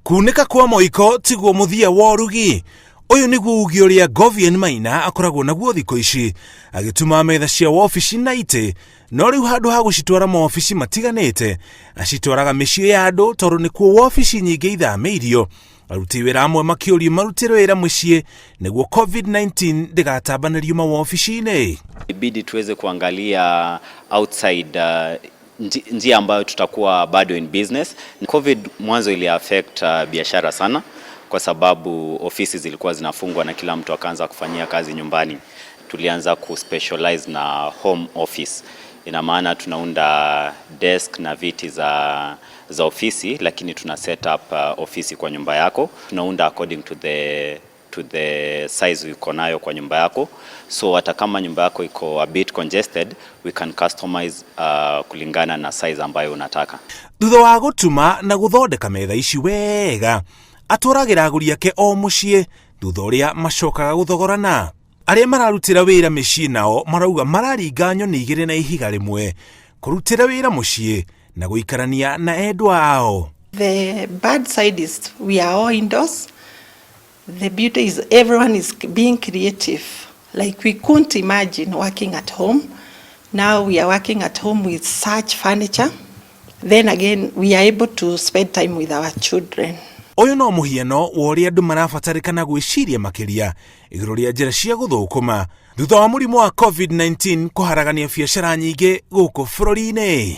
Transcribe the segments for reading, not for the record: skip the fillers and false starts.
Kunĩka kwa moiko tiguo mũthia wa ũrugi. Ũyũ nĩguo uge ũrĩa Govian Maina akoragwo naguo thikũ ici, agĩtuma metha cia wabici na itĩ, no rĩu handũ ha gũcitwara mawabici matiganĩte, acitwaraga mĩciĩ ya andũ tondũ nĩkuo wabici nyingĩ ithamĩirio. Aruti wĩra amwe makĩũrio marutĩre wĩra mũciĩ nĩguo COVID-19 ndĩgatambanĩrio mawabici-inĩ. Ibidi tuweze kuangalia outside njia ambayo tutakuwa bado in business. Covid mwanzo ili affect biashara sana kwa sababu ofisi zilikuwa zinafungwa na kila mtu akaanza kufanyia kazi nyumbani. Tulianza kuspecialize na home office. Ina maana tunaunda desk na viti za ofisi, lakini tuna set up ofisi kwa nyumba yako. Tunaunda according to the size uko nayo kwa nyumba yako, so hata kama nyumba yako iko a bit congested, we can customize kulingana na size ambayo unataka. Thutha wa gũtuma na gũthondeka metha ici wega, atwaragĩra agũri ake o mũciĩ thutha ũrĩa macokaga gũthogorana. Arĩa mararutĩra wĩra mĩciĩ nao marauga mararinga nyoni igĩrĩ na ihiga rĩmwe, kũrutĩra wĩra mũciĩ na gũikarania na endwa ao. The bad side is we are all indoors. The beauty is everyone is being creative. Like, we couldn't imagine working at home. Now we are working at home with such furniture. Then again, we are able to spend time with our children. Ũyũ no mũhiano wa ũrĩa andũ marabatarĩkana gwĩciria makĩria igũrũ rĩa njĩra cia gũthũkũma thutha wa mũrimũ wa COVID-19 kũharagania biacara nyingĩ gũkũ bũrũri-inĩ.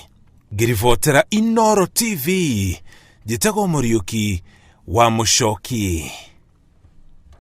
Ngĩribotera Inoro TV, njĩtagwo Mũriũki wa Mũcoki.